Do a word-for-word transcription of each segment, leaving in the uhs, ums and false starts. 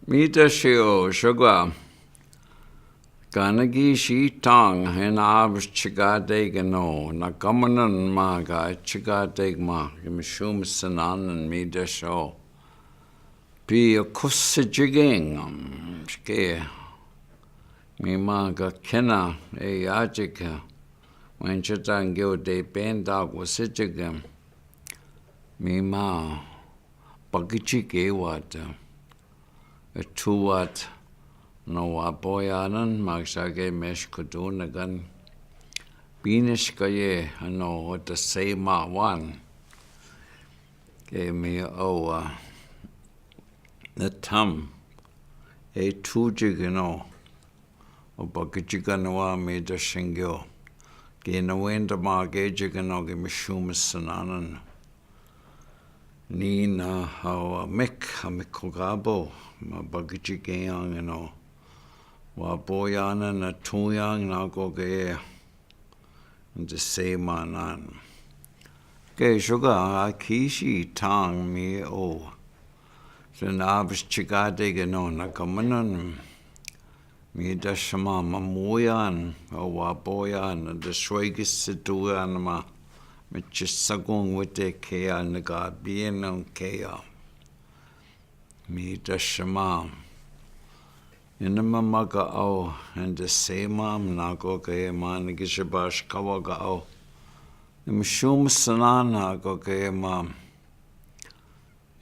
Mita sio, syoka. Ka niki si tang, hena abs chikateki no, na kamanan ma ka chikateki ma, ke mi sum sananan mita sio. Pi a kusijiking, um, ke. Mi ma ka kena, e yajika. Wen chitang gyo de penta kusijiking. Mi ma. Pakijike wata, e tu wata, no wa boyanan, maksake mes kudunagan, binis kaye, no, wata sema wan, ke mi owa, na tam, e tu jigino, O pakijika no wa mita singyo. Ke na wenta ma ke jika no ke mi sum sananan. Ni na hawa mek, ha mek ko kabo, ma pakijika yang no. Wa boyanan na tu yang na ko ke. Nte sema nan. Ke syoka a kisi tang mi o. Sen abs chikateki no na kamanan. Mita sema mamuyan, o wa boyan, da swegi situyan ma. Mi chisakung wite kea na ka bienong kea. Mita sema. Ina ma maka au, enda sema, mna ko ke ma, na kisi bas kawa ka au. Ina mi sum sanan na ko ke ma.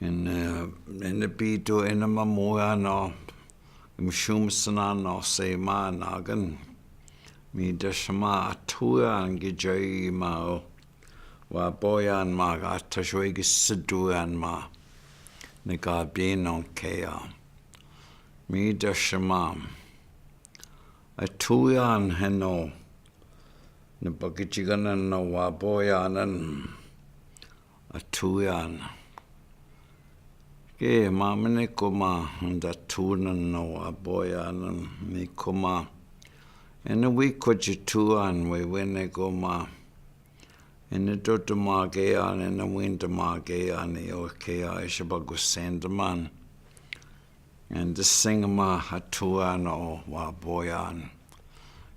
Ina, ina pito, ina ma mua no. Ina mi sum sanan no sema na kan. Mita sema atuyan ki jai ma o. Wa boyan ma ka ta swegi situyan ma. Na ka bienong kea. Mita sema. Atuyan heno. Na pakijikanan no wa boyanan. Atuyan. Ke ma mene ko ma nda tunan no wa boyanan. Ni ko ma. Ina wi ko jituan we wene ko ma. Ina dota ma ke an, ina winta ma ke an, i o ke a, i sipa ko senda man. Ina singa ma atuyan o wa boyan.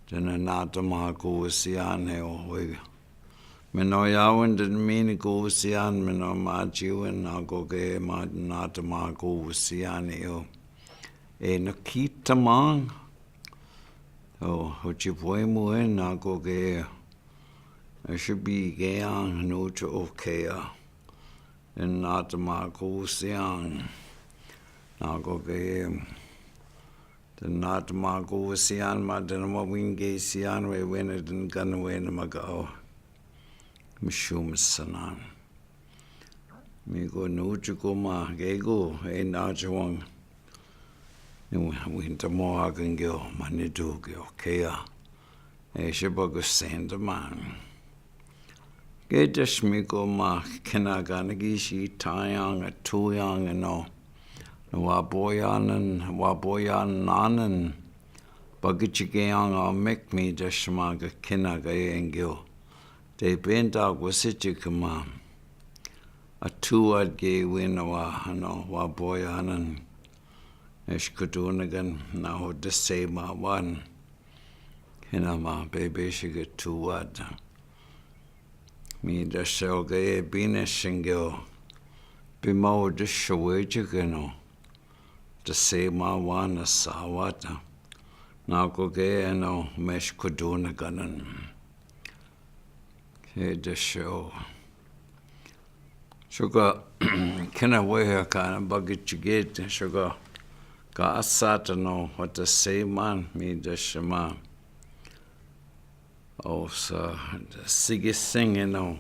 Dina nata ma ko usian e o we. Mino yawen dina mini ko usian, mino ma jiwen na ko ke ma nata ma ko usian e o. E na kita mang. O, o jipoimu e na ko ke. E sipi ke ang no to o ke a. Ina nata ma ko usian. Na ko ke. Ina nata ma ko usian ma dina ma win ke sian we wene dina kan wene ma ka o. Mi sum sanan. Mi ko no to ko ma ke ko e na to wang. Ni winta mo a kan ke o ma ni to ke o ke a. E sipa ko senda man. Ke tes mi ko ma kena ka na kisi tayang a tuyang no. Na wa boyanan, wa boyananan. Pakijikeyang a mek mi tes ma ka kena ka yengyo. Te penta ko siti ke ma. Atuad ke wina wa, ano, wa boyanan. Eskutunagan na ho te sema wan. Hina ma bebe sige tuwad. Mi da seo ke e bine singeo. Bimao da sewejikeno. Da sema wan a sawata. Na ko ke eno mes kudunaganan. Ke da seo. Syoka, kena wehe ka na bakijigete, syoka, ka asata no, wata seman, mi da sema. O sa, sige senge no,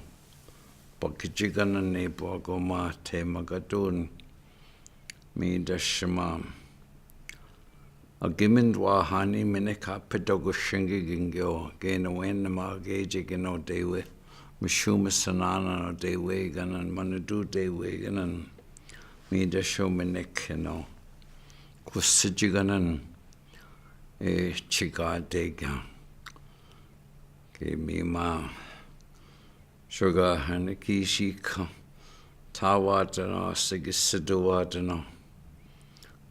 bakijigana ne pwako ma te makatun, mi da sema. A gimin dwa hani mene ka pito ko shingi gingyo, ke na wen na ma ke je ke no dewe. Mishuma sanana no dewe ganan, manadu dewe ganan. Mi da sho mene ke no. Ko siji ganan, e, chika dega. Ke mi ma. Syoka, hana kisi ka. Tawatano, sige siduwatano.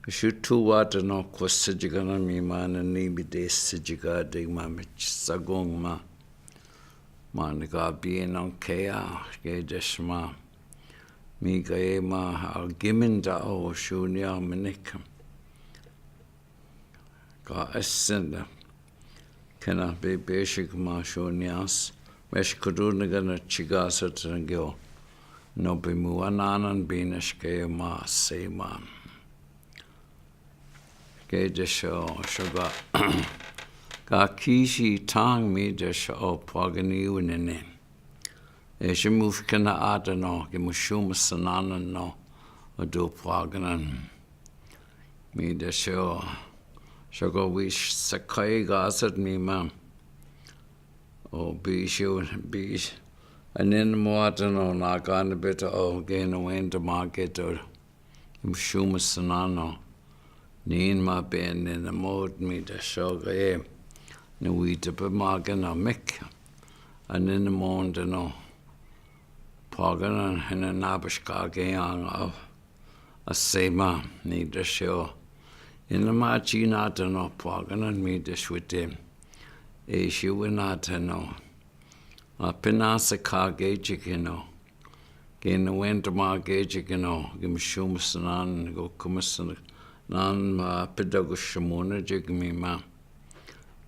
Shutuwa tano kwasijikana mi ma nani bide sijika de ma mi sagong ma. Ma nika bie non kea ke deshma. Mi kaye ma argument a o shunia minik. Ka esenda. Kena bebeshik ma shunias. Meshkuduna gana chigasat ngeo. No bimuananan binashke ma seman. Ke desho shoga. Ka kishi tang mi desho pwagani unene. E shi mufkena adano, ke mushuma sanana no, o do pwaganan. Mi desho, shoga wish sakai gasat mi ma. O bishu, bish, anin mo adano, na gana beta o, gena wenda ma geto. Mshuma sanano. Nin ma ben nina mod mi desho gaye. Ni wita pe magana mek. Anina mondano. Pwaganan hina nabashka gayang o. Asema mi desho. Ina ma chinatano pwaganan mi deshwite. E shiwinatano. A pinasa ka gejikino. Gena wenda ma gejikino, gimshuma sanan, go kuma sanan ma pidago shimuna jigmi ma.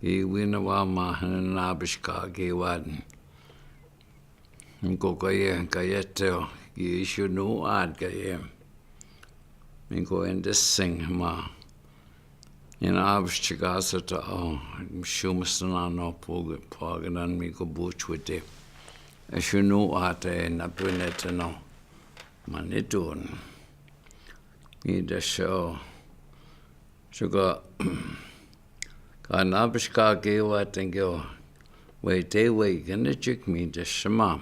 Giwina wa ma hana nabashka gewad. Go gaye, gaye teo, gi shunu ad gaye. Mi go endesing ma. Ina abashka sata o, mshuma sanano pwaganan mi go buchwite. Eshunu ate na punetano. Manitun. Mi desho. Shoga. Ka nabashka gewad ngeo. Wete we gana jik mi deshma.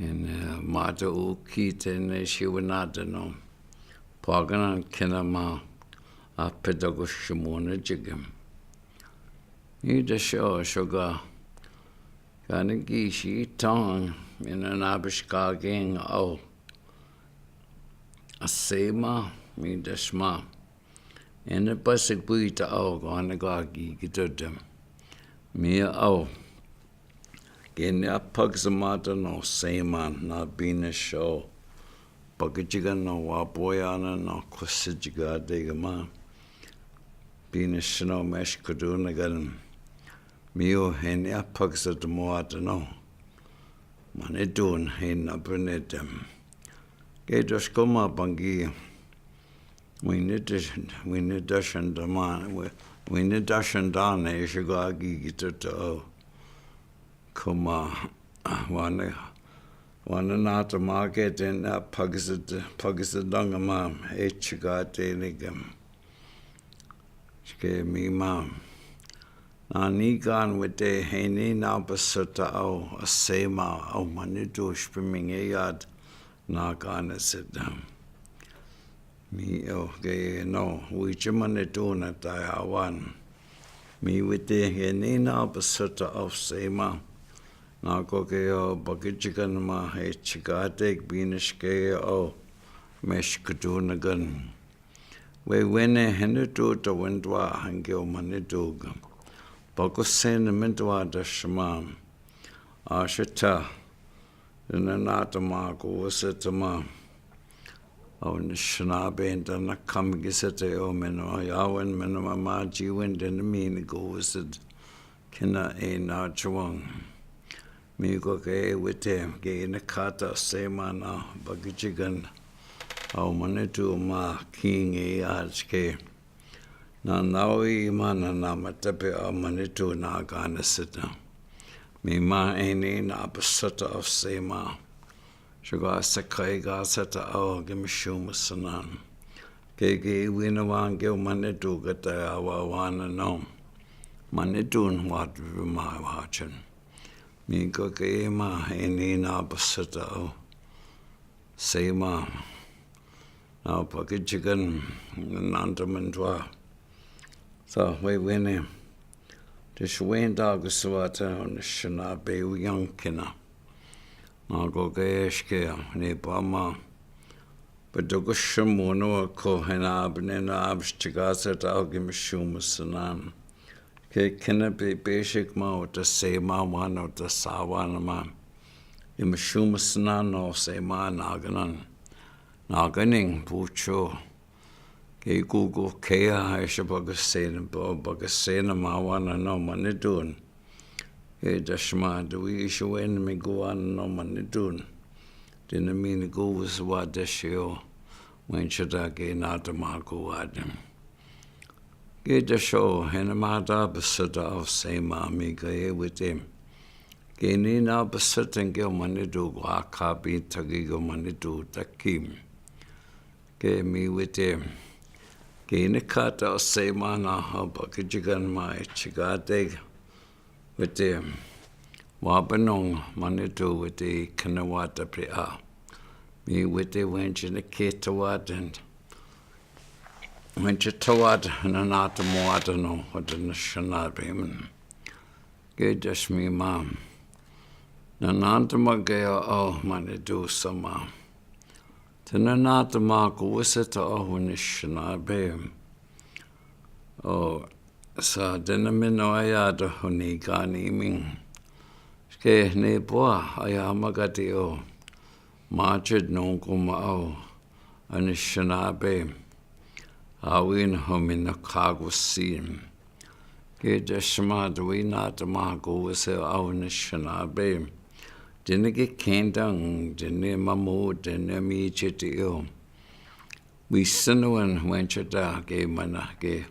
Ina mata ukite ne shiwinatano. Pwaganan kena ma a pidago shimuna jigim. Mi desho shoga. Gana gishi tang ina nabashka geng o. Asema mi deshma. Ina pasik buita o gana gagi gitodem. Mi o. Gene a pagsamata no seman na binisho. Pagajigan no wapoyana no kwasijiga degama. Binisho no meshkuduna gan. Miyo hene a pagsatamo atano. Manitun hena penitem. Ke doskoma pangi. Wini dashandama, wini dashandane ishigagi gitata o. Koma, wana, wana nata maketen a pagisat, pagisatdangama, echigate nigam. Shke mi ma. Nanikan wete heni na pasata o asema o manitu shpimingeyat. Na gana sita. Mi o ke no, wichi manitu na tayawan. Mi wete heni na pasata o sema. Na ko ke o pakichikan ma he chikate binishke o meshkatunagan. Wewene henitu tawendwa hange o manitu. Pakosene mendwa dashma. Ashita. Ina nata ma ko wasita ma. Au nishana benta na kamigisita o meno yawen meno ma jiwen dena mini ko wasita. Kina e na chuwang. Mi ko ke wete ke ina kata sema na pakichikan. Au manitu ma kinge achke. Na nawi ma na namatape a manitu na gana sita. Mi ma eni na pasata o sema. Shuga sakai ga sata o gimishuma sanan. Ke ke wina wange o manitu gata awawana no. Manitu nwat vima wachan. Mi ko ke ma eni na pasata o. Sema. Na pakichikan nanta mendwa. Sa wewene. Tishwenda guswata nishana be uyankina. Na ko ke eshke ni pama. Botoko simonoko hena abne na abs tikaseta o ki misiumo sena. Ke kena pe pesic ma o ta sema wana o ta sawana ma. Ki misiumo sena no sema nakanan. Nakaning pucho. Ke kuku kea esa pakasena pa pakasena ma wana no manidun. Ke ta sema ta wi isi wen mi kuwana no manidun. Dina mi ni kuwis wa ta sio. Wen seta ke nata ma kuwata. Ke ta sio hena ma ta pasata o sema mi ka e wite. Ke ni na pasata ke manidu kwa kapi taki ke manidu taki. Ke mi wite. Ke ni kata o sema na ha pakitikan ma e tikate. Wite, wa panong manidu wite kena wata pe a. Mi wite wen ti ni keta wata. Wen ti ta wata na nata mo wata no wata na sena pe. Ke ta sema ma. Na nata ma ke o manidu sama. Ti na nata ma kuwaseta o ni sena pe. O sa dena mino ayata o ni kani ming. Ke ni pwa aya makati o. Machid nongkuma o. A ni sena pe. Awin ho mino kakusin. Ke ta sema ta wi nata ma kuwase o ni sena pe. Dina ke kendang, dina mamu, dina mi chiti o. Wi sena wen wen chita ke mana ke.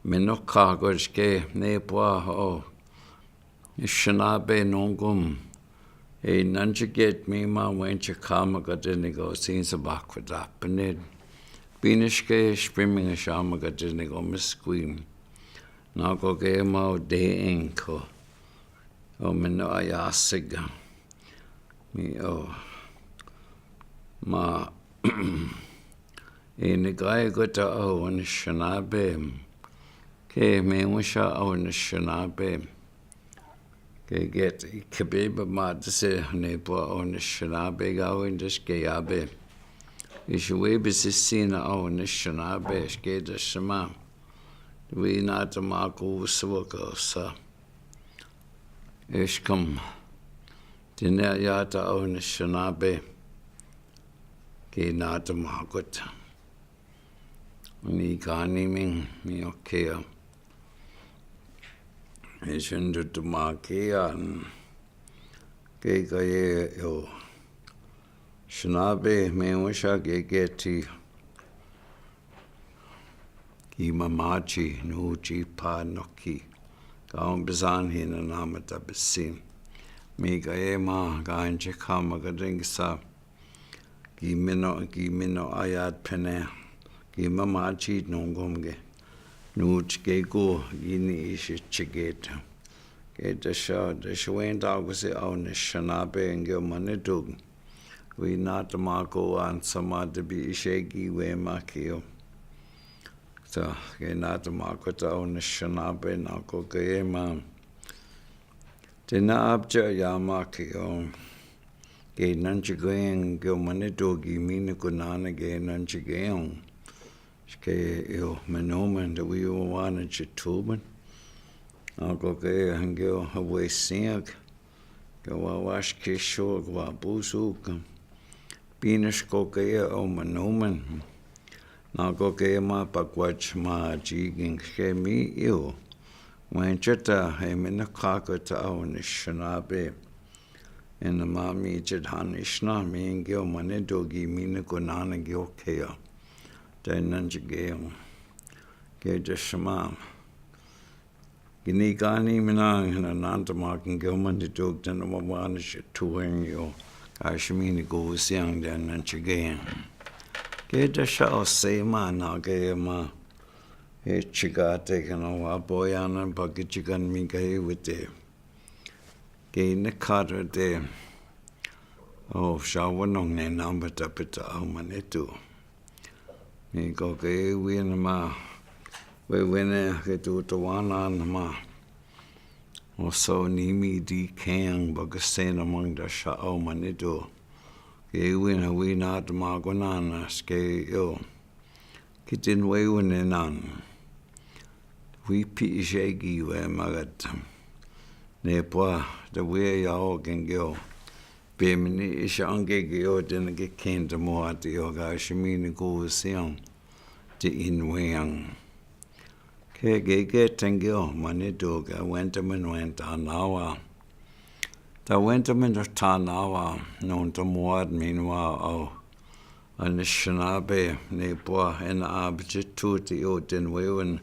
Mino kakos ke ni pwa o. Ni sena pe nongkum. E nan chiket mi ma wen chikama ka dina ko sinsa bakwata panid. Pinish ke spiming shama ka dina ko miskwin. Nako ke ma o de enko. O mino ayasiga. Mi o. Ma. E ni kai kota o ni sena pe. Ke mi wisa o ni sena pe. Ke get ke pe ba ma te se ni pwa o ni sena pe ga win des ke ya pe. Isi we be se sina o ni sena pe ke ta sema. Wi nata ma kuwase wa ka sa. Eskam. Dina yata o ni sena pe. Ke nata ma kota. Ni kani ming mi okea. E sindu tu ma kea. Ke ka ye o. Sena pe mi wisa ke keti. Ki mamachi nuchi pa noki. Ka on pisan hina nama ta pisin. Mi ka ye ma ka anche kama ka dingsa. Ki mino ki mino ayat pene. Ki mamachi nongkom ke. Nuchi ke ko ki ni isi chiketa. Ke ta sha ta shwen ta ko se au ni sena pe nge manidu. Wi nata ma ko an sama te bi ishe ki we ma kio. Sa ke nata ma ko ta o ni sena pe na ko ke ma. Te na apcha ya ma kio. Ke nan chigeng ke manidu ki mi ni ko nana ke nan chigeng. Ke io manoman te wi wana chituman. Na ko ke hangio hawe siak. Ke wa wash ke sho ke wa busuk. Pinas ko ke o manoman. Na ko ke ma pakwach ma jigin ke mi io. Wen cheta he mi na kaka ta o ni sena pe. Ena ma mi chet hani sena mi ngeo manidu ki mi ni ko nana ngeo kea. Ta nan chigeo. Ke ta sema. Gini kani minang hina nanta makin gilman di duk dan mawan si tuwing yo. Kashi mi ni go siang dan nan chigen. Ke ta sha o se ma na ke ma. He chigate kana wa boyanan paki chigan mi ke wite. Ke ne kata te. O sha wanong ne namba tapita au manidu. Ni ko ke wina ma, we wene ke tu tawana na ma. O so ni mi di keng ba ke sena mang da sha o manidu. Ke wina, wina tamako nana, ske o. Ki tini wewene nana. Wi pi i se ki we magata. Ne pwa, te wi ya o kenge o. Pe mini i se ange ke o tena ke kenta mo ati o ka se mini ko siang. Te in weyang. Ke ke ke tengeo, mani tu ke wenta men wenta nawa. Ta wenta men ta nawa, non ta muat minwa o. Anishinaabe, ne pwa, ena abje tu ti o ten wewen.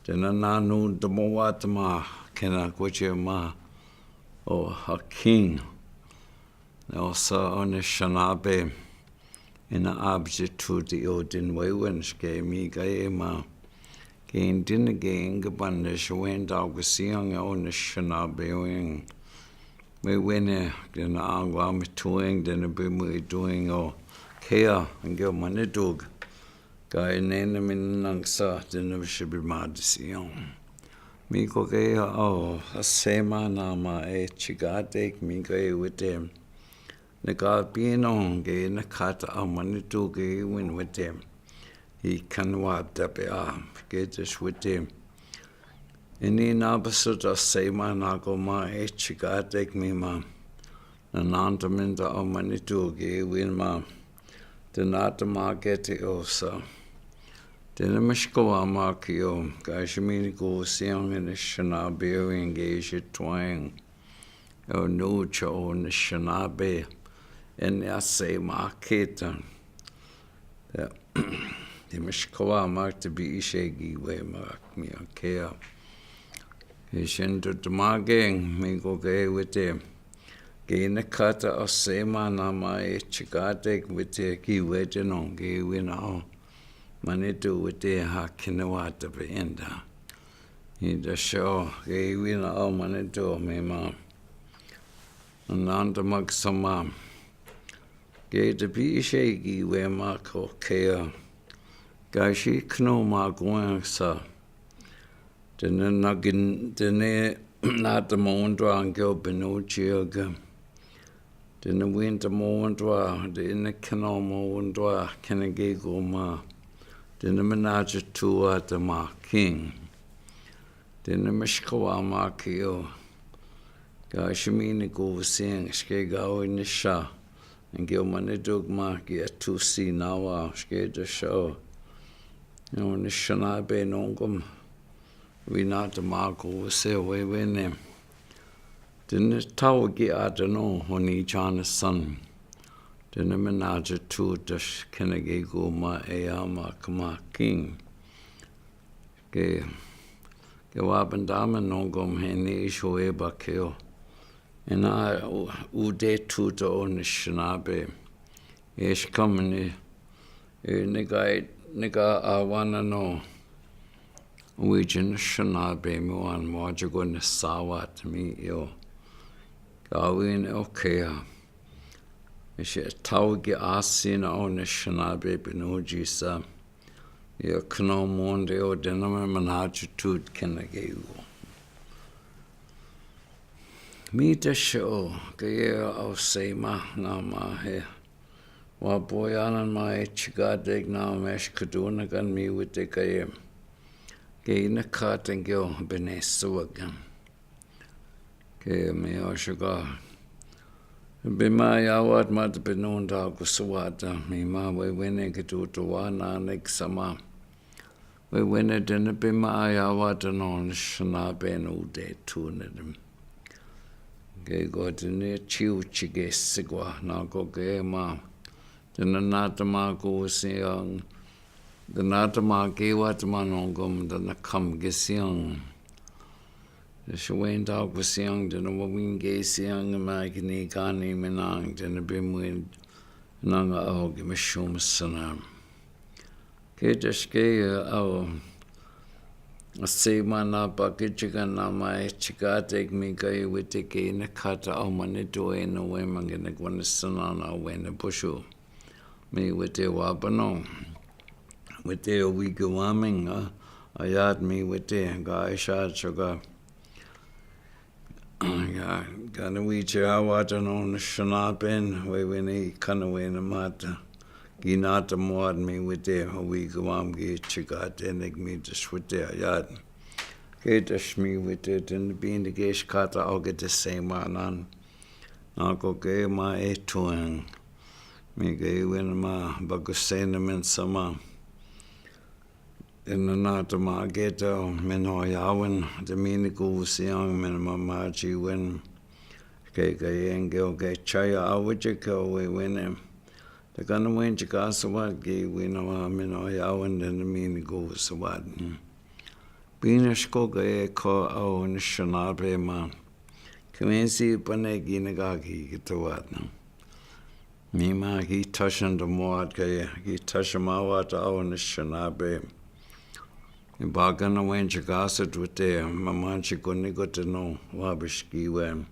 Tena na non ta muat ma, kena koche ma, o a king. Osa Anishinaabe, ena abje tu ti o ten wewen, ske mi ka e ma. Ke intin ke inge pan ne shwen ta kusiang Anishinaabe weng. Wewene, kena angwa mi tueng, tena bi mi tueng o. Kea, nge manitug. Ka inene minangsa, tena bi shibi ma disiang. Mi ko ke o, a sema na ma e chikatek, mi ke wete. Neka pino ke nakata a manitu ke win wete. I kanwa tape a ke tes wete. Ini na basuta sema na ko ma e chikatek mi ma. Na nanta minta a manitu ke win ma. Te nata ma ke te osa. Te na mishkawa ma ke o. Ka shimini ko siang ina shana bearing ke shi twang. O no cha o na shana be. Ene a se ma keta. Te mishkawa ma te bi ishe gi we ma mi a kea. Ke shen to te ma geng mi ko ke wete. Ke ina kata a se ma na ma e chikate wete ki wete no ke wina o. Manitu wete ha kina wata pe enda. Ida sho ke wina o manitu mi ma. Nanta maksama. Ke te bi ishe gi we ma ko kea. Ka shi kno ma ko sa. Te na nagin, te na nata ma undwa anke o beno chiaga. Te na winta ma undwa, te na kno ma undwa, kena ge go ma. Te na menaja tua te ma king. Te na mishkawa ma ke o. Ka shimini ko sing, shke ga o nisha. Anke o manitu ma ke a tusi na wa, shke te sho. No nisha na be no kom. Wina te ma ko se we wene. Te na tau ke a te no, honi chana san. Te na menaja tu te kena ge go ma e a ma kama king. Ke, ke wa bendama nongom heni isho e ba ke o. Ena u, u de tuta o Anishinaabe. E shikamani, e nega, nega awana no. Wijin Anishinaabe mi wan mo aja go ni sawa te mi yo. Ka win o kea. Ishe tau ke asina o Anishinaabe beno jisa. Ia kno monde o dena me manachi tut kena ke u. Mi te sho ke ia o se ma na ma he. Wa boyanan ma e chikatek na mesh kaduna kan mi wite ke ia. Ke ina katen ke o bene suwagan. Ke mi o shuka. Be ma ya wat ma te benonda ku suwata mi ma we wene ke tu tu wa na nek sama. We wene dene be ma ya wat no shana be no de tu ne dem. Ke go dene chiu chige sigwa na go ke ma. Dene nata ma ku siang. Dene nata ma ke wat ma nongom dene kam ke siang. Shwen ta ku siang, dene wawin ke siang, ma kini kani menang, dene bimwin nanga o ke mishum sana. Ke te shke o, a se ma na pa ke chika na ma e chikatek mi ka i wite ke ina kata o manitu e no we mangene kwane sana na we ne pushu. Mi wite wa pano. Wite o wike wa minga. A yat mi wite ka isha choka. Ka, Kanawi tiyawatan o Anishinaabin, wewene i kanawinemata. Ki nata mowad mi wete, a wi kawam ki tikatene mi diswete ayad. Ke dashmi wete, dene binigay si kata o ke disemanan. Nako ke ma e tuweng. Mi ke win ma bakusena men sama. Inanatama keta, o minoyawen, de minigowos iyang, minamamaji wen. Ke kayeng ke o ke tiya a wete ke o wewene. De kanawen tikasawad ke wina ma minoyawen de minigowos wad. Binashko ke ko o Anishinaabin ma. Kamensi pane ki nagaki kitawad. Mi ma ki tashen damowad ke, ki tashen mawad o Anishinaabin. Iba kanawen tikasawad wete, mamansi koni koteno, wa bishkiwe.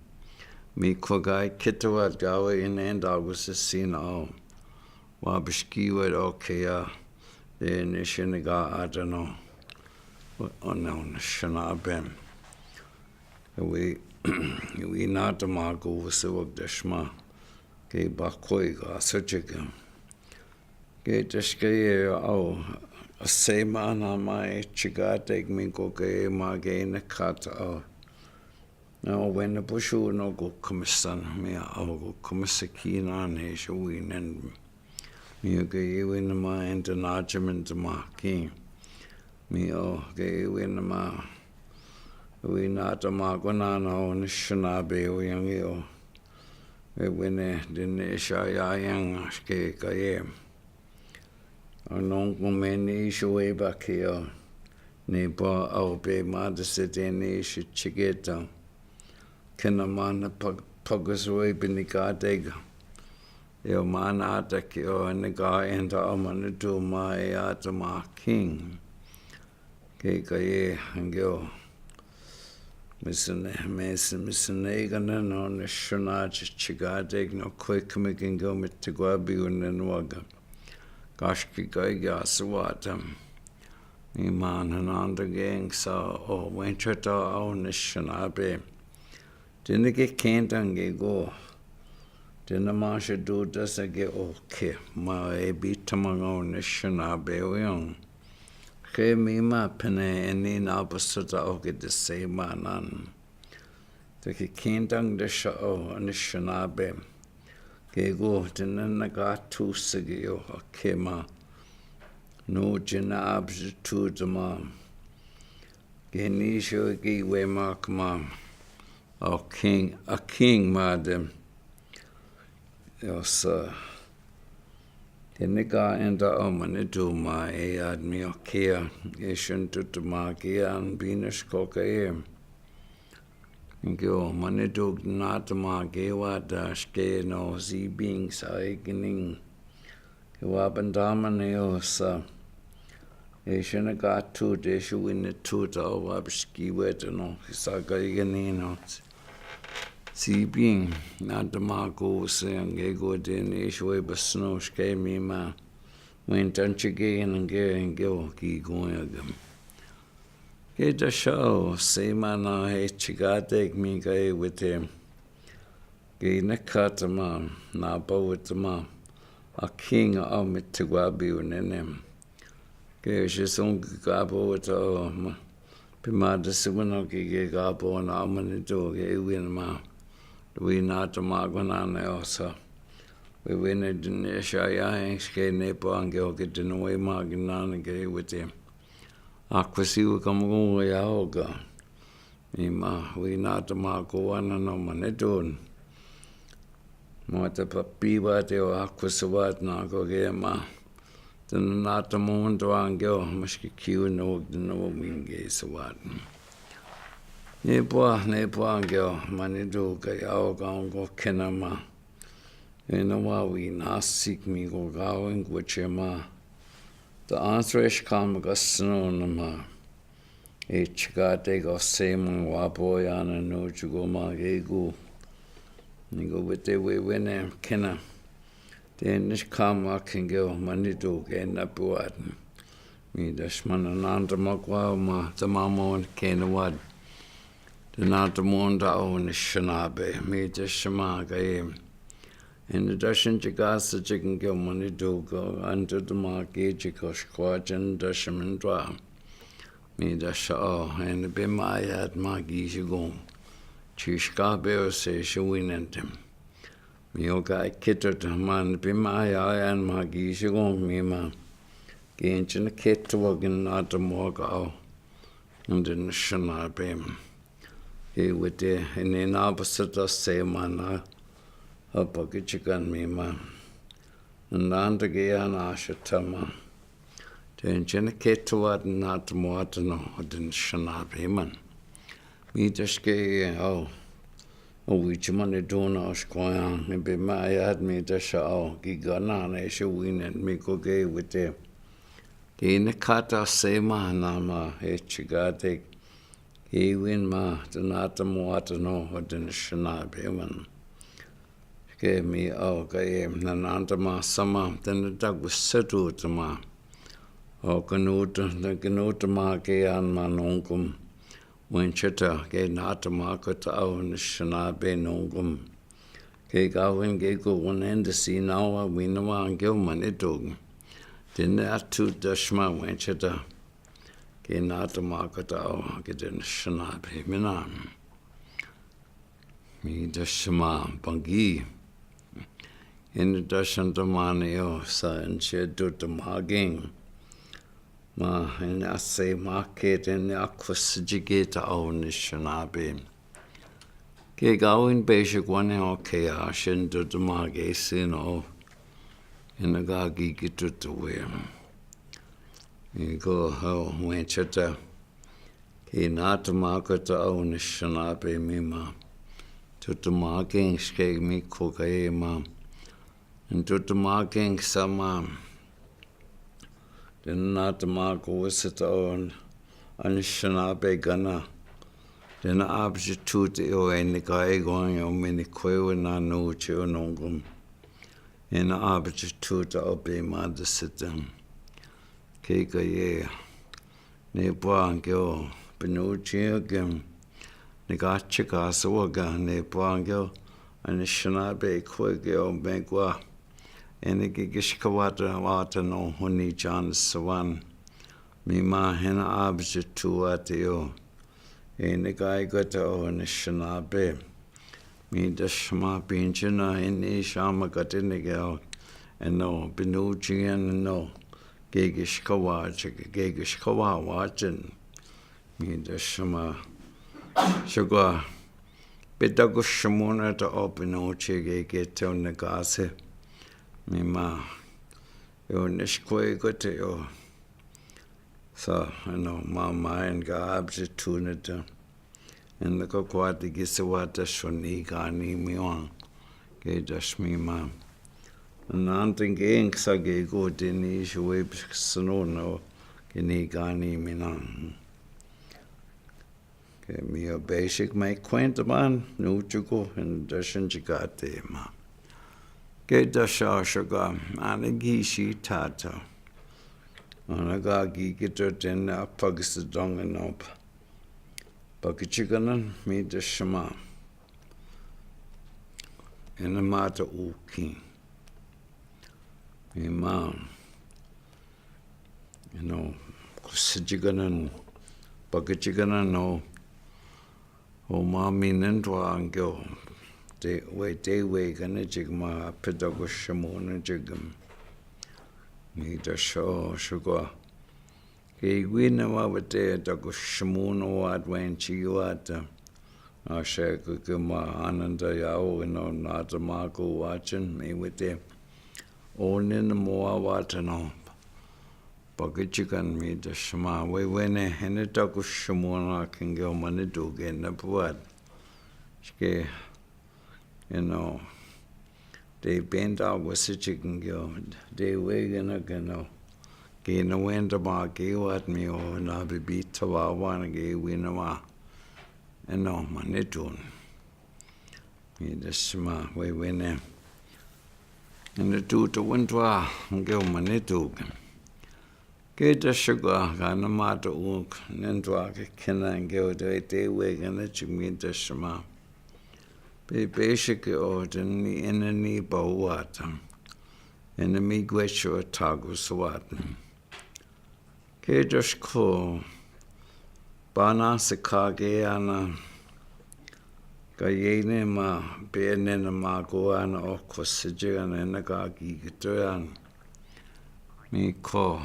Mi ko kai kitawad kawe inenda kusisina o. Wa bishkiwe o kea, de nishiniga atano. O, o Anishinaabin. Wi, wi nata ma ko wasiwag dashma. Ke bakoi ka sojega. Ke dashke ye o, a sema na ma e tikatene mi ko ke ma ke nakata o. Na wena bushu no ko kamisan, mi o ko kamisan kina ne sho winen. Mi o ke iwin ma enta na jamin ta ma ki. Mi o ke iwin ma, wi nata ma ko na na o Anishinaabin o yang i o. Wewene dene siya yang ke kaye. Anong ko meni siya we ba ke o. Ne pa o pe ma de se dene siya tiketa. Kena ma na pa, pagas we binikatega. Yo ma na ata ke o ne ka enta o ma na tu ma e ata ma king. Ke kaye ngeo. Misine, mis-, misine kana no ne shona chi-, chikate no kwe kame ke ngeo me te kwa bi une no waga. Kash ke kaye ke asawata. Mi ma na nanda geng sa o wenchata o ne shona be. Dene ke kentang ke go. Dene ma she duda sa ke oke. Ma e bi tamanga o ne shona be o yong. Ke mi ma pene eni na pasuta o ke de se ma nan. Te ke kentang de sha o ne shona be. Ke go dene na ka tu se ke o oke ma. No dene abs tu de ma. Ke ni sho ke we ma kama. A king, a king ma de. Yo sa. Ke ne ka enta o ma ne tu ma e ad mi o kea. E shon tu tu ma kea an binas ko ke e. Ke o ma ne tu na tu ma ke wa da ske no si bing sa e kining. Ke wa bendama ne o sa. E shene ka tu de shu wine tu ta o wa bishki we te no. Ke sa ka i gani no. Si bing na te ma ko se ange go de ne shu we basno shke mi ma. Wen tan chike nge nge o ki go ya gam. Ke ta sha o se ma na he chikate mi ka e wete. Ke ne ka ta ma, na pa wete ma. A king a me te gwa bi unene. Ke she song ke ka pa wete o ma. Pe ma de se wano ke ke ka pa na ma ne tu ke e win ma. Wi na ta ma gwa na ne o sa. Wi wi ne dene sha ya hen ke ne pa ange o ke dene we ma ke na ne ke e wete. A kwesi we ka mo go ya o ka. Mi ma, wi na ta ma ko wa na no ma ne tu. Mo ta pa pi wa te o a kwesi wa na ko ke ma. Te na ta mo to ange o, ma shi ki ki u no, no mi nge se wa. Ne pa, ne pa ange o, ma ne tu ka ya o ka o ko kena ma. E na wa wi na sik mi ko ka o en ko che ma. Ta answer e shi ka ma ka sno na ma. E chikate ka se ma wa po ya na no chuko ma ke ku. Ni ko wete we wene kena. Te ni shi ka ma kenge o ma ni tu ke na pu wa. Mi da shi ma na na ta ma kwa ma ta ma mo kena wa. Tinatemon ta o ni sinabe, mi ta sima ka e. Ini ta sin jika sa jikin ke mani duka, anto ta ma ke jika skwa jan ta simin twa. Mi ta sa o, ini pe ma yat ma ki sigon. Jiska pe o se si winan tem. Mi o ka kito ta man pe ma ya yan ma ki sigon mi ma. Ke injin kito wa kin na ta mo ka o. Indi ni sinabe. Ke wete, ini na pasata se ma na. Apa ke jikan mi ma. Nanda ke ya na sitama. Te injin kito wa na ta mo ta no, indi ni sinabe man. Mi ta ske o. O wi jimani dona o skoya, mi pe ma yat mi ta sa o, ki gana na si winan mi ko ke wete. Ke ini kata se ma na ma, e jikate. Ke win ma, tinatemon ta no, indi ni sinabe man. Ke mi o ka e, na nanda ma sama, tena ta ku setu ta ma. O kinu ta, kinu ta ma ke yan ma nongkum. Wen cheta ke na ta ma ka ta o ni sinabe nongkum. Ke ka wen ke ko wen indi si na wa wina wa ke o mani tog. Tena a tu ta sima wen cheta. Ke na ta ma ka ta o ke te ni sinabe mi na. Mi ta sima pangi. Ini ta santa mani o sa injin tu ta ma king. Ma, ini a se ma ke, ini a kusi jike ta o ni sinabe. Ke gawin pe si kwane o ke a sin tu ta ma ke si no. Ini ga gi ki tu ta we. Ini ko ha wen cheta. Ke na ta ma ka ta o ni sinabe mi ma. Tu ta ma king ske mi ko ka e ma. Nto ta ma king sama. Tena ta ma ko wasa ta o ni sinabe gana. Tena abji tu ta o ini ka e gon o mini kwe wa na no che o nongkum. Ena abji tu ta o pe ma da sita. Ke ka e. Ne pwa ke o, Pinuchi ke, ne ka chika sa wa ga, ne pwa ke o, ani sinabe kwe ke o me kwa. Ene ke ke shika wata wata no honi jan sawan. Mi ma hena abji tu wata yo. Ene ka ikata o ni sinabe. Mi da sima pinche na ini sima kate ni ke o. Eno, Pinuchi eno. Ke ke shika wa, ke ke shika wa wa chen. Mi da sima. Shika. Pe ta ko shimuna ta o Pinuchi ke ke te o ni kase. Mi ma. Yo ni shikwe kate yo. Sa, eno, ma ma en ka abji tu ni ta. Ene ka kwati ki se wata soni kani mi wan. Ke da sima. Nanten ke en kisa ke ko te ni si we psik sano no. Ke ni kani mi nan. Ke mi o basic mai kwenta man. Nuchuko, ene da shen chikate ma. Ke da sha shaka. Ane gi si tata. Ana ka gi ki to tena pakisa dong eno pa. Pakachikanan mi da sima. Ena mata uki. Mi ma. Eno, kusachikanan. Pakachikanan no. O ma mi nen twa angyo. Te we, te we kane chik ma peta ko shimuna chikim. Mi da sho, shukwa. Ke iwina ma wete ta ko shimuna wat wen chi wata. A she ko ke ma ananda ya o ino nata ma ko wachen mi wete. O nin mo wata no. Pakachikan mi da sima we wene hene ta ko shimuna kenge o mane duge na puat. Shke. Eno, de penta wasa chikin gyo, de wegana gano. Ke na wenta ma ke wat mi o na bibi tawa wan ke wina ma. Eno, manitun. Mi da sima, we wene. Eno tu ta wentwa, gyo manitu. Keta siga, ka na mata u, nendoaki kena ngeo de, de wekene jimi de sima. Pe, pe sike o de ni ene ni ba wata. Ene mi gwe cho tagu sawata. Keta siko, ba na se kake ana. Ka yene ma, pe ene na mago ana o ko sije ana na ka ki kito ana. Mi ko.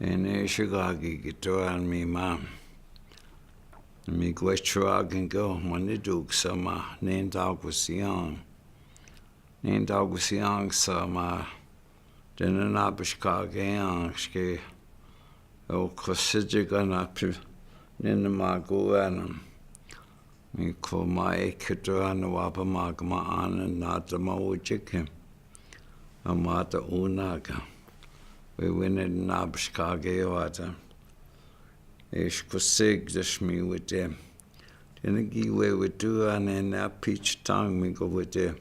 Ene siga ki kito an mi ma. Mi gwe chua gingo, mani duk sama, nen ta kusiang. Nen ta kusiang sama. Dene na pishka ke ang, ske. O ko sije ka na pi, nen ma ku anam. Mi ko ma e kito ana wa pa ma ka ma ana na ta ma u jike. A mata u na ka. Wewene na pishka ke wata. E shko sig de shmi wete. Dene gi we wetu ana na pich tang mi ko wete.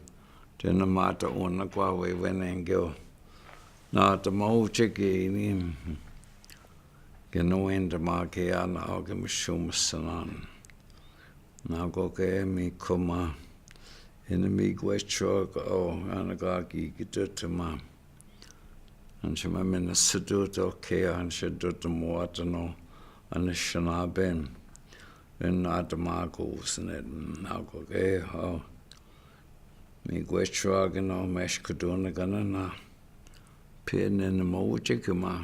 Dene mata u na kwa wewene ngeo. Na ta ma u jike ni. Ke no wen ta ma ke ana o ke mishuma sanan. Na ko ke mi ko ma, ene mi gwe chua ka o, ana ka ki kito te ma. An chama mena sudu to ke, an sudu to mo atano, an shana ben. En na ta ma ko usnet, na ko ke, o. Mi gwe chua ke no mesh kuduna kana na. Pene na ma u jike ma.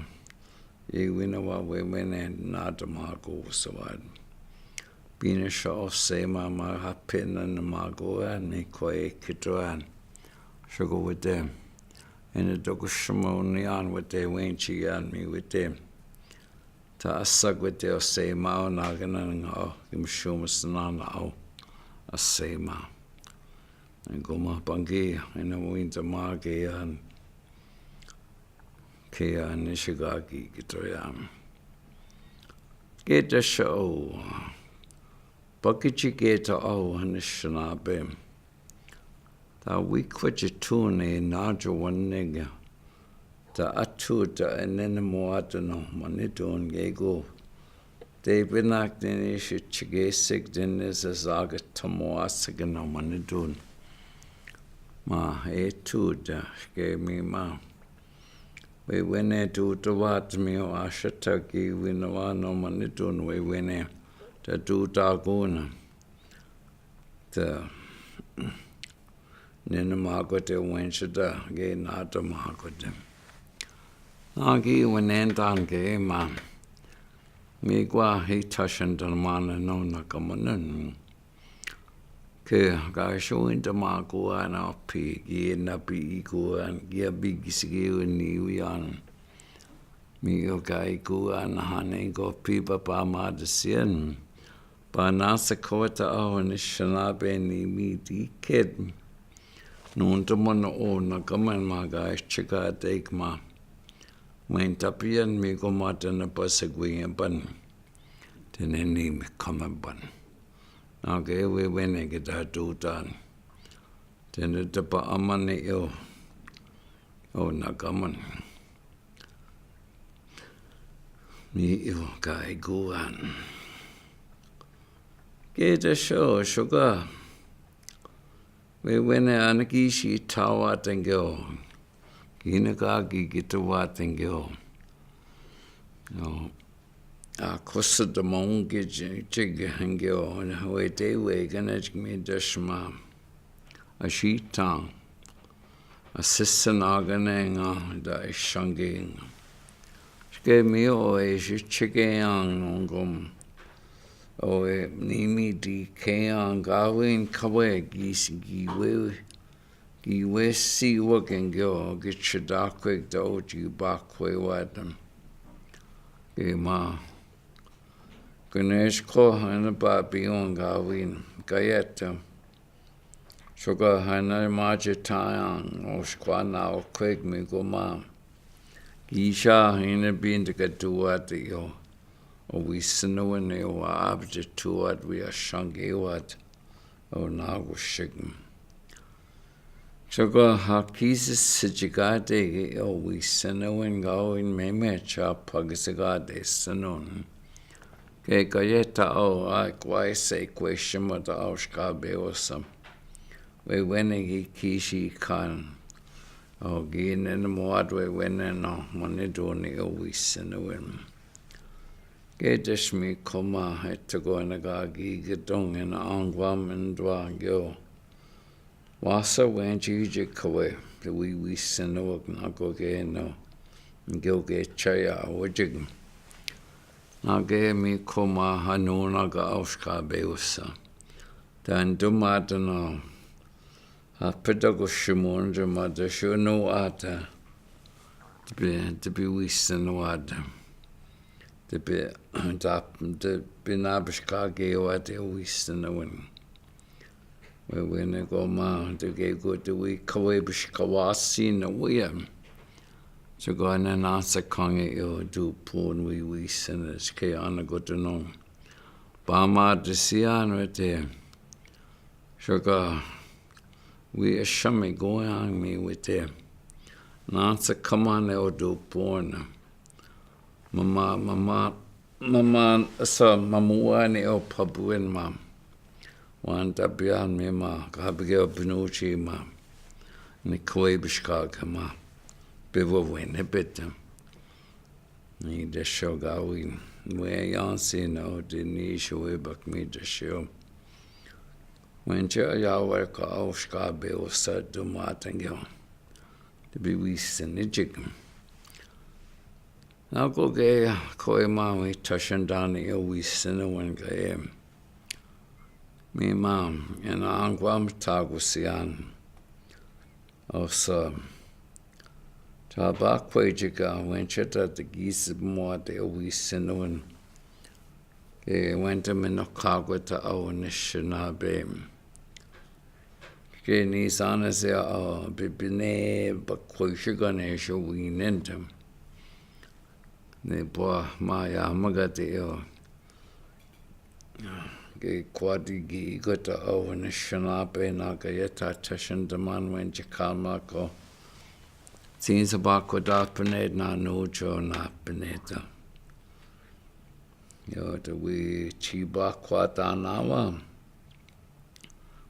E wina wa wewene na ta ma ko sawad. Bina sha o se ma ma ha pene na ma ko an mi ko e kito an. Shoko wete. Ene doko shimo ni an wete wenchi an mi wete. Ta asak wete o se ma o na gana nga o. Kim shuma sana na o. A se ma. Ngo ma pangi, ene winta ma ke an. Ke an ni shigaki kito ya. Keta sha o. Pakichi keta o ni shanabe. Ta wikwa jitune na jo wanega. Ta atu ta enene moata no manidun gego. Te benak dene shi chige sik dene sa zaga tamo asik no manidun. Ma e tu da ke mi ma. Wewene tu ta wat mi o asha ta ki wina wa no manidun wewene. Ta tu ta guna. Ta nene makote wenshita ke nata makote. Naki wenentan ke ma. Mi kwa hi tashan ta mana no na kamanan. Ke ka shuin ta makuan o pi ki na pi ikuan ki a bigi sigi weni wian. Mi o ka ikuan hane ko pi papa ma ta sien. Ba na sa kawata o ni shanabe ni mi ti ked. Nun ta mana o na kaman ma ka chika tek ma. Wen tapian mi ko ma ta na pa sa gwi ban. Tene ni mi kaman ban. Na ke wewene ke ta tu tan. Tene ta pa amane yo. O na kaman. Mi yo ka ikuan. Keta sho, shoka. Wewene ana ki shi tawa tengeo. Kina ka ki kitawa tengeo. No. A kosa ta maungi chig hengeo. Wete we kana chik mi dashma. A shi tang. A sisa na gane nga da i shangi nga. Shke mi o e shi chike yang nongom. O e ni mi di ke yang gawin kawe gi si gi we. Gi we si wa kengeo gi chidakwe da o ji bakwe wa dam. Gi ma. Ganesh ko hana ba bi on gawin. Gayeta. Shoka hana maji tayang, o shkwa na o kwek mi goma. Gisha hina binda ka duwat yo. O wi sinawa ne wa abja tuwat wi a shangi wat. O na go shigm. Soko ha kisi sa jikati ki o wi Sinoin, gawin meme cha pagi sa gati Sinoin. Ke kaya ta o a kwai sa equation mo ta o shkabe osa. Wewene ki kisi kan. O ginen mo at wewene no, mo ni doni o wi Sinoin. Ke deshmi koma he toko na ka gi gitong na angwam ndwa gyo. Wasa wenji jikawe, te wi wi Sinoin na ko ke no. Gyo ke chaya wajig. Na ke mi koma hanu na ka o shkabe osa. Tan dumata no. Ha pita ko shimon jama da shunu ata. Te bi, te bi wi Sinoin ata. Te bi, ta, te bi na bishkage wate wi Sinoin. Wewene koma, te ke ko te wi kawe bishkawasi na wia. Soko na na sa kange yo du pon wi wi Sinoin, ke ana ko te no. Bama te sian wete. Soko wi a shami goyang mi wete. Na sa kamane o du pon. Mama, mama, mama, sa mamuane o pabuen ma. Wan tabian mi ma, kabige o binuchi ma. Ni kwe bishkake ma. Bewa wene bete. Ni desho gawin. Mwe yansi no, de ni shwe bak mi desho. Wenche ya wa ka o shkabe osa dumata gyo. Te bi wi Sinoin jik. Na ko ke ko e ma wi tashan dani o wi Sinoin ka e. Mi ma, ena angwa mtago sian. Osa. Ta ba kwe jika wenche ta te gisi mo te o wi Sinoin. Ke wente mi no kagwe ta o Anishinaabe. Ke ni sana se a bibine ba kwe shiga ne sho wi nente. Ne bwa ma ya magate yo. Ke kwati gi gota o Anishinaabe na ka yeta tashan daman wen chikama ko. Sin sa ba ko da pene na no cho na peneta. Yo, te wi chi ba kwata na wa.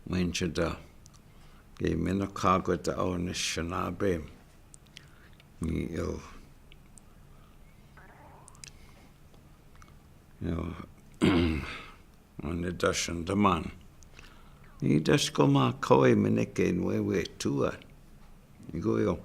Wen chida. Ke mi no kagwe ta o Anishinaabe. Ni yo. Yo. Ni dashan daman. Ni dash koma kawe mi ne ke nwe we tua. Ni go yo.